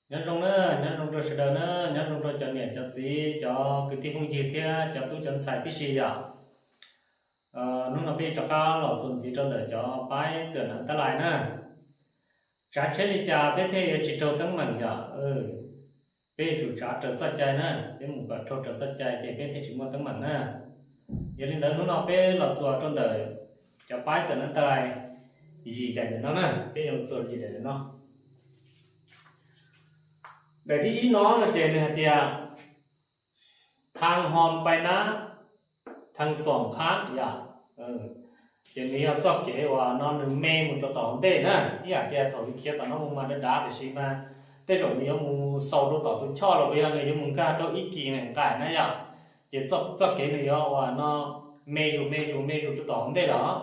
Nyob zoo na, nyob zoo rau sawv daws na, nyob zoo rau cov niam cov txiv, cov kwv tij phooj ywg thiab cov tub cov ntxhais tib si yom. Hnub no peb rov qab los txuas ntxiv rau ntawm cov paib tuam nam tab lais na. Tsav tsheb li cas peb thiaj yuav tsis raug teeb meem yom? Peb yuav tsum tsav raws txoj cai na, peb mus kom raug raws txoj cai ces peb thiaj tsis muaj teeb meem na. Yog li ntawd hnub no peb los txuas rau ntawm cov paib tuam nam tab lais yim daim ntawm no na, peb yuav los txuas yim daim ntawm no. Daim thib ib no no ces nws hais tias thaj hom pais nab, thaj xoom khab yom. Ces nws yog txoj kev uas no nws me mus rau tom hauv ntej na, ib yam tias thaum yus khiav tom no mus mas dav dav tiam sis mas tej zaum nws yuav mus xaus rau tom tus choj los puas yog nws yuav mus nkag rau ib kis nqaim na yom. Ces txoj kev nws yuav uas no me zus me zus me zus rau tom hauv ntej lawm.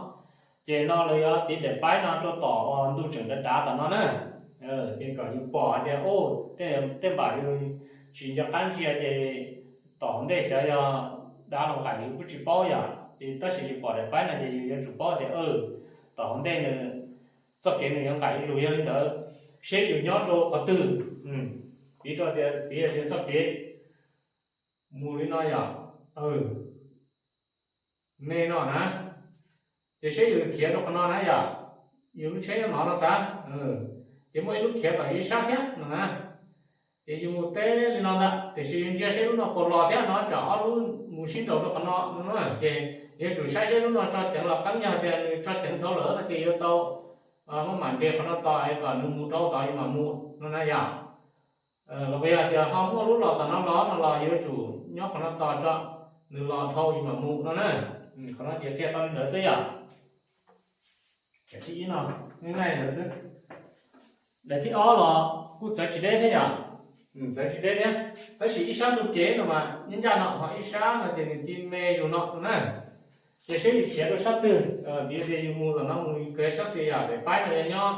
Ces no lawv yuav tiv daim paib no rau tom uas ntuj tseem dav dav tom no na. Ces kom yus pom hais tias tej npam yus tsis nco qab ntsia ces tom hauv ntej xyov yog dav los nqaim yus kuj tsis paub yom. Ces tab sis yus pom daim paib no ces yus yuav tsum paub tias tom hauv ntej nws txoj kev nws yuav nqaim zuj zus. Yog li ntawd seb yus nyob rau qhov twg, piv rau tias piv tias txoj kev mus li no yom, me no na, ces seb yus khiav rau qhov no na yom, yus lub tsheb nyob no no xav, ces muaj ib lub khiav tom yus ib sab thiab no na. Ces yus mus teb li no ntag tiam sis yus ntsia seb lub no puas los thiab no tsam ob lub mus sib nraus rau qhov no no na. Ces yuav tsum saib seb lub no tso ceev los qeeb, yog tias nws tso ceev dhau lawm no ces yuav tau maj mam nres qhov no tos es kom nws mus dhau tod yus mam mus no na yom. Los puas yog tias ho muaj lub los tom no los no los yuav tsum nyob qhov no tos tso, nws los dhau yus mam mus no na. Qhov no ces qhia tau li ntawd xwb yom. Daim thib ib no, nqaij ntawd xwb. Daim thib ob los kuj txawv tsis deb thiab yom. Txawv tsis deb thiab, tab sis ib sab ntug kev no mas nyob ncaj no, ho ib sab no ces nws cia me zus no na. Ces seb yus khiav rau sab twg, piv tias yus mus tom no mus yus khiav sab xis yom, daim paib no yog nyob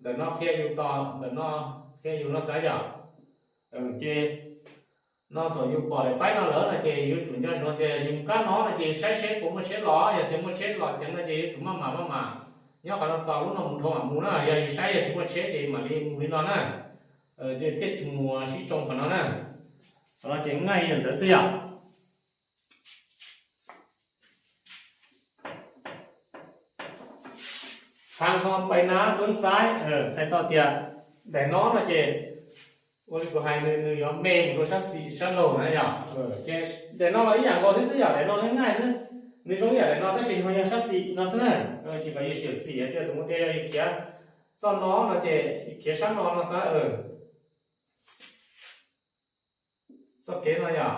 ntawm no qhia yus tos, ntawm no qhia yus no xav yom. Ces no thaum yus pom daim paib no lawm no ces yuav tsum nco ntsoov tias yus mus kab no no ces yus saib seb puas muaj tsheb los, yog tias muaj tsheb los ceev no ces yuav tsum maj mam maj mam nyob qhov no tos lub no mus dhau mam mus na. Yog yus saib yog tsis muaj tsheb ces mam li mus li no na. Ces thiaj tsis mus sib tsoo qhov no na. Qhov no ces nqaij yog ntawd xwb yom. Thaj hom pais nab dub xaib, txhais tau tias daim no no ces ua li kuv hais nws yuav me mus rau sab xis sab laug na yom. Ces daim no los ib yam nkaus thiab xwb yom, daim no nqaij xwb, nws zoo ib yam daim no tab sis ho yog sab xis no xwb na. Ces kom yus xyuam xim hais tias xum tias yog yus khiav txoj no no ces yus khiav sab no no xwb. Txoj kev no yom,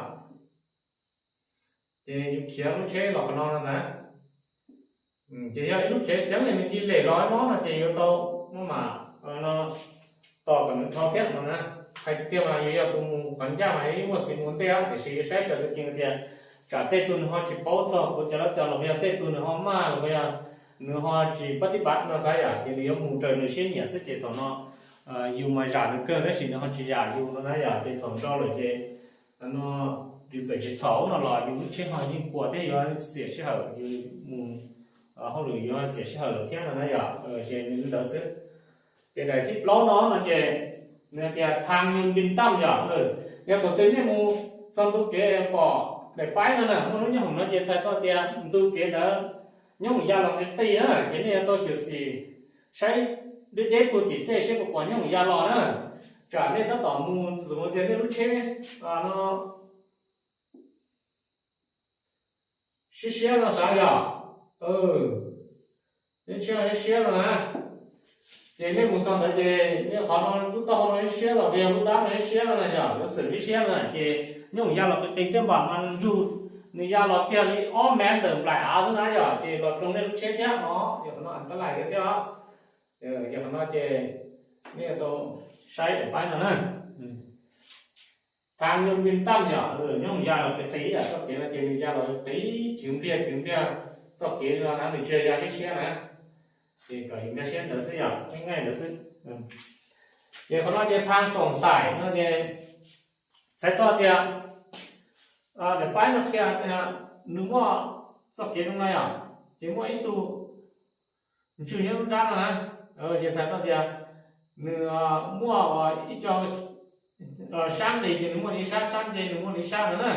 ces yus khiav lub tsheb los qhov no no xav. Ces yog ib lub khiav ceev es nws cia lem los no no ces yuav tau maj mam tos kom nws dhau thiab no na. Hais tiag tiag mas yus yog tus mus qhov ncaj mas yeej muaj xis mus ntej tiam sis yus saib raws tus ceev tias tsam tej tug nws ho tsis paub txog kuv cov lab cov los yog tej tug nws ho maj los yog nws ho tsis pab tib pab no xav yom, ces nws yuav mus raws nws siab nyiam xwb ces thaum no yus mas zam nws kawg tab sis nws ho tsis zam yus no na yom. Ces thaum nrau lawm ces no yus txawm tsis txhaum no los yus lub tsheb ho yeej puas thiab yuav xiam sij hawm, yus mus hauj lwm yuav xiam sij hawm lawm thiab no na yom. Ces nws li ntawd xwb. Ces daim thib plaub no no ces nws hais tias thaj yus npis tam yom. Yog thaum twg nej mus txog ntu kev pom daim paib no na muaj lub nyooj hoom no ces txhais tau tias ntu kev ntawd nyooj hoom ya los qis qis na, ces nej yuav tau xyuam xim saib deb deb puag tim tej seb puas pom nyooj hoom ya los na. Tsam nej tab tom mus txog tias nej lub tsheb no siab siab no xav yom. Nej tsheb siab siab no na, ces nej mus txog ntawd ces nej qhov no lub taub hau no siab siab los yog lub dab no siab siab no na yom, yuav xwm siab siab no ces nyooj hoom ya los qis qis tej npam mas nws ntsug, nws ya los kiag li ob mev ntawm nplaim av xwb na yom, ces los tsoo nej lub tsheb thiab no, yog qhov no tab lais thiab. Yog qhov no ces nej yuav tau saib daim paib no na. Thaj yus npis tam yom, nyooj hoom ya los qis qis yom, txoj kev no ces nws ya los qis chwv npliag chwv npliag, txoj kev no na nws tsis yog ya siab siab na. Ces kom yus nkag siab ntawd xwb yom, nqaij ntawd xwb. Ces qhov no ces thaj xoom xaim no ces txhais tau tias daim paib no qhia tias nws muaj txoj kev zoo no yom, ces muaj ib tug ntswg nyob lub nrab no na, ces txhais tau tias nws muaj ib co sab nqis ces nws muaj nws ib sab, sab nce nws muaj nws ib sab no na.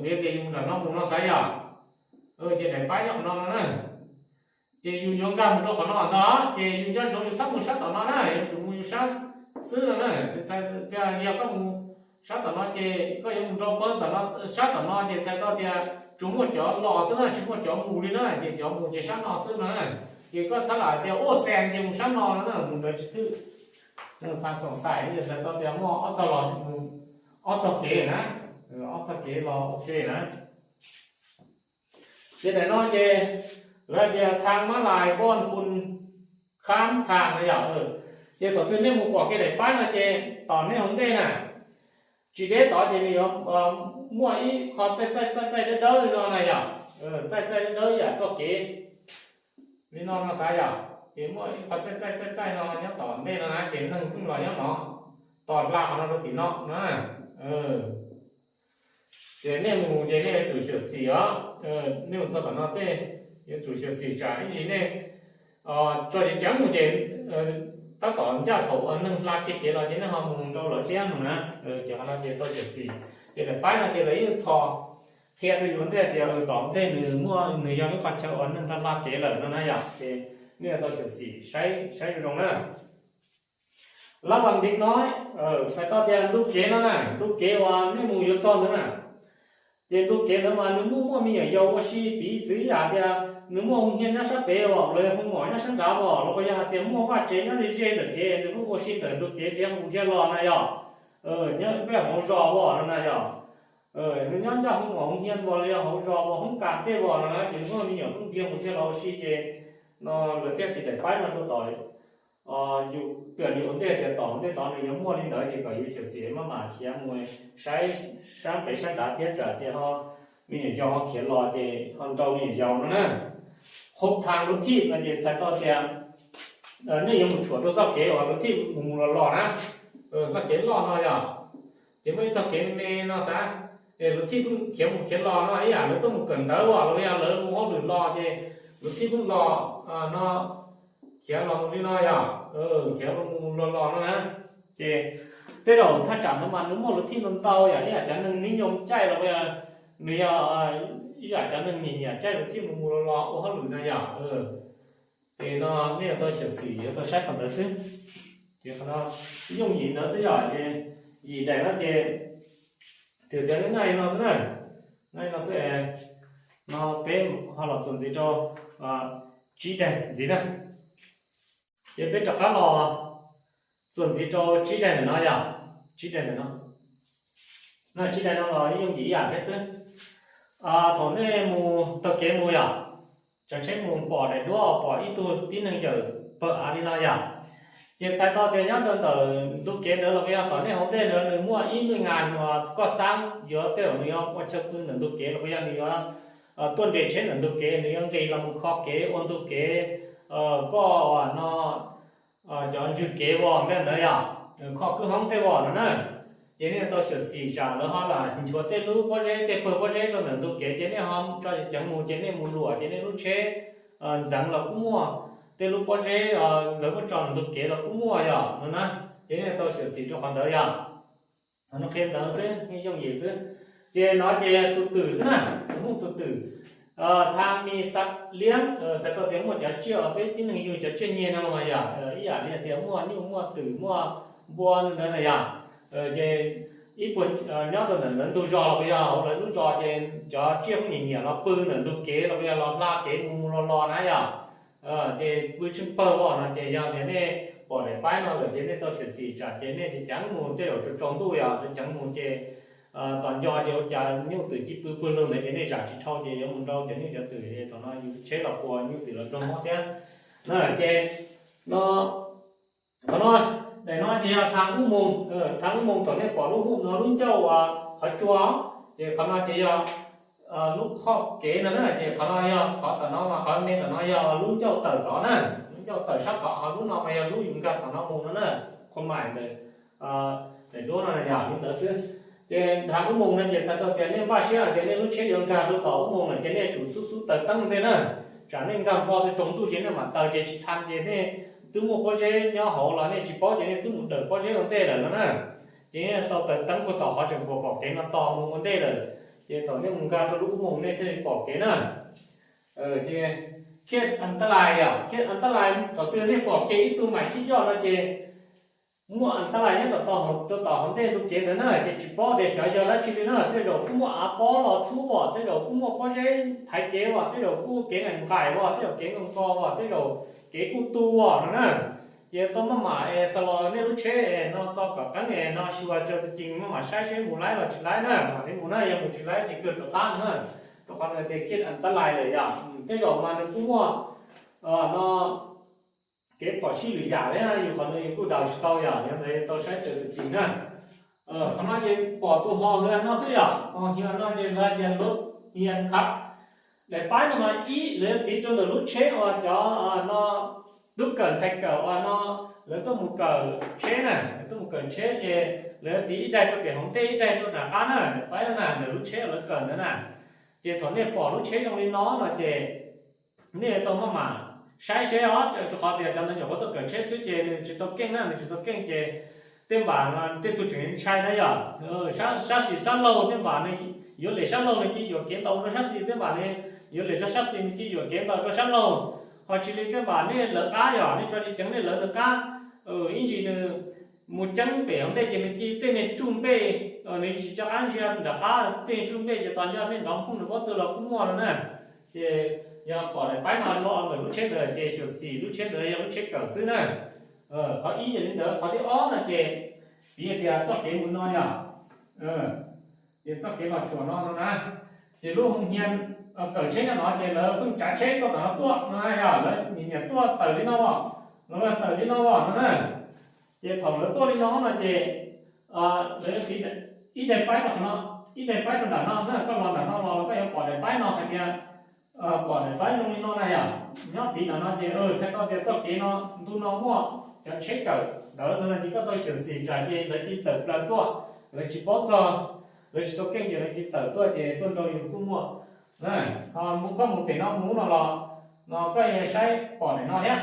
Piv tias yus nram no mus no xav yom, ces daim paib nyob qhov no no na. Ces yus yuav nkag mus rau qhov no ntag, ces yus nco ntsoov yus txhob mus sab tom no na, yuav tsum mus yus sab xwb no na. Tias yog koj mus sab tom no ces koj yuav mus rau pawg tom no, sab tom no ces txhais tau tias tsuas muaj cov los xwb na, tsis muaj cov mus li na, ces cov mus ces sab no xwb no na. Ces koj txhob lam tias ua xees ces mus sab no no na, mus ntawd tsis thwj. Tha xoom xais txhais tau tias muaj ob txoj los, ob txoj kev na, ob txoj kev los ua ke na. Ces daim no ces lawv hais tias thang mab lais npoj phun khab thang no yom. Ces thaum twg nej mus pom kiag daim paib no ces tom nej hauv ntej na, tsis deb tod ces nws yuav muaj ib qho txaij txaij txaij txaij dawb dawb li no na yom. Txaij txaij dawb dawb yam txoj kev li no no xav yom, ces muaj ib qho txaij txaij txaij txaij no nyob tom ntej no na, ces neeg pheej los nyob no, tos hla qhov no rau tim no na. Ces nej mus ces nej yuav tsum xyuam xim os, nej mus txog tom no tej yuav tsum xyuam xim tsam ib ntsis nej tso ceev ceev mus ces tab tom ncaj thaum neeg hla kiag kev los ces nej ho mus rau lawv thiab no na. Ces qhov no ces tau xyuam xim. Ces daim paib no ces lawv yeej txhos qhia rau yus ua ntej tias tom ntej nws muaj, nws yog ib qho chaw uas neeg hla hla kev lawm no na yom. Ces nej yuav tau xyuam xim saib zoo zoo na. Lab vas ntiv no txhais tau tias ntu kev no na, ntu kev uas nej mus yuav txog ntawd na. Ces ntu kev ntawd mas nws muaj muaj me nyuam yaus ua si, piv txwv ib yam tias nws muaj hoo hias nyob sab pem os, los yog hoo mom nyob sab nrad os, los yog hais tias muaj vaj tsev nyob ze ze ntawm kev, nws kuj ua si ntawm ntu kev dhia mus dhia los na yom. Nyob peb hauv zos os no na yom. Nws nyob ncaj hoo mom hoo hias os, los yog hauv zos os, hoob kas tej os no na, ces muaj me nyuam kuj dhia mus dhia los ua si ces no lawv thiaj tiv daim paib no rau tom yus, twb yog yus ua ntej tias tom ntej tod nws yuav muaj li ntawd ces kom yus xyuam xim maj mam khiav mus saib sab pem sab nrad thiab tsam tias ho me nyuam yaus ho khiav los ces ho nrau me nyuam yaus no na. Hauv thaj lub thij no ces txhais tau tias nej yuav mus tshuam rau txoj kev uas lub thij mus mus los los na, txoj kev loj no yom. Ces muaj ib txoj kev me no xav, lub thij pheej khiav mus khiav los no ib yam lawv tuaj mus kawm ntawv os, los yog lawv mus hauj lwm los ces lub thij pheej los no, khiav los mus li no yom, khiav los mus los los no na. Ces tej zaum thaj tsam ntawd mas nws muaj lub thij ntau ntau yom, ib yam cov neeg nib nyoo caij los yog nws yog ib yam cov neeg nyiam nyiam caij lub thij mus mus los los ua hauj lwm na yom. Ces no nej yuav tau xyuam xim yuav tau saib qhov ntawd xwb. Ces qhov no yooj yim ntawd xwb yom, ces yim daim no ces twb tias nej naj li no xwb na, naj li no xwb. No peb ho los txuas ntxiv rau tsib daim ntxiv na. Ces peb rov qab los txuas ntxiv rau tsib daim ntawm no yom, tsib daim ntawm no. No tsib daim no los yooj yim ib yam thiab xwb. Thaum nej mus taug kev mus yom, tsav tsheb mus pom daim duab pom ib tug tib neeg yawm pawg av li no yom. Ces txhais tau tias nyob rau ntawm ntu kev ntawd los puas yog tom nej hauv ntej ntawd nws muaj ib lub ngas uas koj xav yuav tej zaum nws yuav ua chaw pw ntawm ntu kev los puas yog nws yuav tuaj nres tsheb ntawm ntu kev, nws yuav nqis los mus kho kev ua ntu kev, koj no cov ntswg kev vos npe ntawd yom, kho kwj hoob tej vos no na. Ces nej tau xyuam xim tsam lawv ho lam nchuav tej lub pob zeb tej pawg pob zeb rau ntawm ntu kev ces nej ho tso ceev mus ces nej mus luam ces nej lub tsheb ntxeev los kuj muaj, tej lub pob zeb lawv muab tso ntawm ntu kev los kuj muaj yom no na. Ces nej tau xyuam xim rau qhov ntawd yom. Qhia ntawd xwb, yooj yim xwb. Ces no ces tus twm xwb na, tus twm, tha mi xav liab, txhais tau tias muaj cov tsiaj peb tib neeg yug cov tsiaj nyiag no mas yom, ib yam li tias muaj nyuj muaj twm muaj npua ntawd na yom. Ces ib puas nyob rau ntawm ntug zos los puas yog hauv lawv lub zos ces cov tsiaj kuj nyiam nyiam los pw ntawm ntug kev los puas yog los hla kev mus mus los los na yom. Ces pw tsheej pawg vos no ces yog tias nej pom daim paib no lawm ces nej tau xyuam xim tsam ces nej ceev mus tej zaum tsaus tsaus ntuj yom, ceev mus ces tom nco ces ua cas nyuj twm cia pw pw lug ntawd ces nej zam tsis dhau ces yuav mus nrau cov nyuj cov twm ces thaum no yus tsheb los puas nyuj twm los raug mob thiab na. Ces no, qhov no, daim no ces yog tha ub moos, tha ub moos thaum nej pom lub hu no lub ncauj qhov tsua, ces qhov no ces yog lub qhov kev no na, ces qhov no yog qhov tom no mas qhov me tom no yog lub ncauj tawm tod na, lub ncauj tawm sab tod, ho lub no mas yog lub yus nkag tom no mus no na, qhua mais ntawm daim duab no yog li ntawd xwb. Ces tha ub moos no ces txhais tau tias nej npaj siab hais tias nej lub tsheb yuav nkag rau tom ub moos lawm ces nej tsum xub xub taws teeb ua ntej na, tsam nej nkag npog tsaus ntuj ces nej mam taws ces tsis tha ces nej twb muaj pob zeb nyob hauv los nej tsis paub ces nej twb mus dawm pob zeb ua ntej lawm no na. Ces tau taws teeb puag tom qhov tseem pom kev no tos mus ua ntej lawm, ces thaum nej mus nkag rau lub ub moos nej thiaj li pom kev na. Ces khiaj an tab lais yom, khiaj an tab lais thaum twg nej pom kev ib tug mam khiaj coj no ces muaj an tab lais nyob rau tom hauv ntej tus kev ntawd na, ces tsis paub tias xyov yog dab tsi li na. Tej zaum kuj muaj av pob los txhub os, tej zaum kuj muaj pob zeb thaiv kev os, tej zaum kuj kev nqaim nqaim os, tej zaum kev nkaus nkaus os, tej zaum kev kuj tu os no na. Ces tau maj mam es xa los nej lub tsheb es no txo kom qeeb es no xyuas raws tus ceem maj mam saib seb mus laib los tsis laib na, mam li mus na. Yog mus tsis laib ces kawg rov qab na, rau qhov no ces khiaj an tab lais lawm yom. Tej zaum mas nws kuj muaj no kev phom sij lwm yam thiab, yus qhov ntawd yus kuj daus tsis tau yom, yog ntawd tau saib raws tus ceem na. Qhov no ces pom tus ho hwv no xwb yom, ho hwv no ces lawv tias lub hwv qhov daim paib no mas ib lawv yuav tiv rau ntawm lub tsheb uas cov no tub kawm ntxhais kawm uas no lawv tuaj mus kawm tsheb na, lawv tuaj mus kawm tsheb ces lawv yuav tiv ib daim rau pem hauv ntej ib daim rau nram qab na, daim paib no na ntawm lub tsheb uas lawv kawm ntawd na. Ces thaum nej pom lub tsheb zoo li no no ces nej tau maj mam saib seb os, rau qhov tias cov ntawd nyuam qhuav tuaj kawm tsheb xwb ces nws tsis tau keej na, nws tsis tau keej ces tej npam no tej tug tseem ntshai na yom. Sab xis sab laug tej npam nws yuav lem sab laug nws cia yuam kev ntaus rau sab xis, tej npam nws yuav lem rau sab xis nws cia yuam kev ntaus rau sab laug. Ho tsis li tej npam nej lawv qab yom, nej tso li ceev nej lawv nws qab, ib ntsis nws mus ceeb pem hauv ntej ces nws cia tej niag tsuj npej, nws tsis coj qab ntsia nram qab, tej niag tsuj npej ces tos nco nej nrov phooj nws pob tw los kuj muaj no na. Ces yog pom daim paib no los ntawm lub tsheb ntawd ces xyuam xim lub tsheb ntawd yog lub tsheb kawm xwb na. Qhov ib yog li ntawd, qhov thib ob no ces piv tias txoj kev mus no yom, ces txoj kev los tshuam no no na, ces lub hoo hia kawm tsheb nyob no ces lawv pheej tsav tsheb tuaj tom no tuaj no na, yog lawv nyiam nyiam tuaj tawm li no os, lawv tawm li no os no na. Ces thaum lawv tuaj li no no ces lawv tiv ib daim paib rau qhov no, ib daim paib rau nram no na, koj los nram no los koj yuav pom daim paib no hais tias pom daim paib zoo li no na yom. Nyob tiv nram no ces txhais tau tias txoj kev no ntu no muaj cov tsheb kawm ntawd no ces koj tau xyuam xim tsam ces lawv cia tawm plaws tuaj, lawv tsis paub txog, lawv tsis tau keej ces lawv cia tawm tuaj ces tuaj nrau yus kuj muaj. Koj mus pem no mus no los no koj yuav saib pom daim no thiab,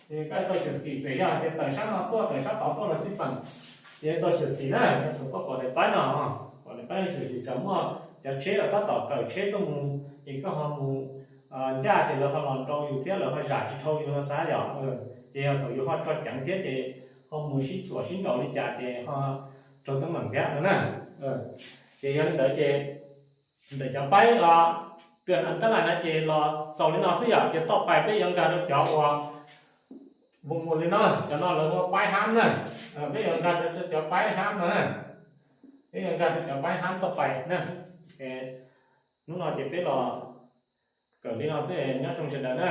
ces koj tau xyuam xim txawm yog tias tawm sab no tuaj tawm sab tod tuaj los xij peem, ces tau xyuam xim na. Thaum koj pom daim paib no, pom daim paib xyuam xim tsam muaj cov tsheb los tab tom kawm tsheb tuaj mus, ces koj ho mus ncaj ces lawv ho los nrau yus thiab lawv ho zam tsis dhau yus no xav yom. Ces yog thaum yus ho tso ceev thiab ces ho mus sib txhuam sib nraus li cas ces ho raug teeb meem thiab no na. Ces yog li ntawd ces ntawm cov paib tias an tab lais no ces los xaus li no xwb yom. Ces toj pais peb yuav nkag rau cov uas voo mus li no, cov no lawv hu paib hab na, peb yuav nkag rau cov paib hab no na, peb yuav nkag rau cov paib hab toj pais na. Hnub no ces peb los kawm li no xwb, nyob zoo sawv daws na.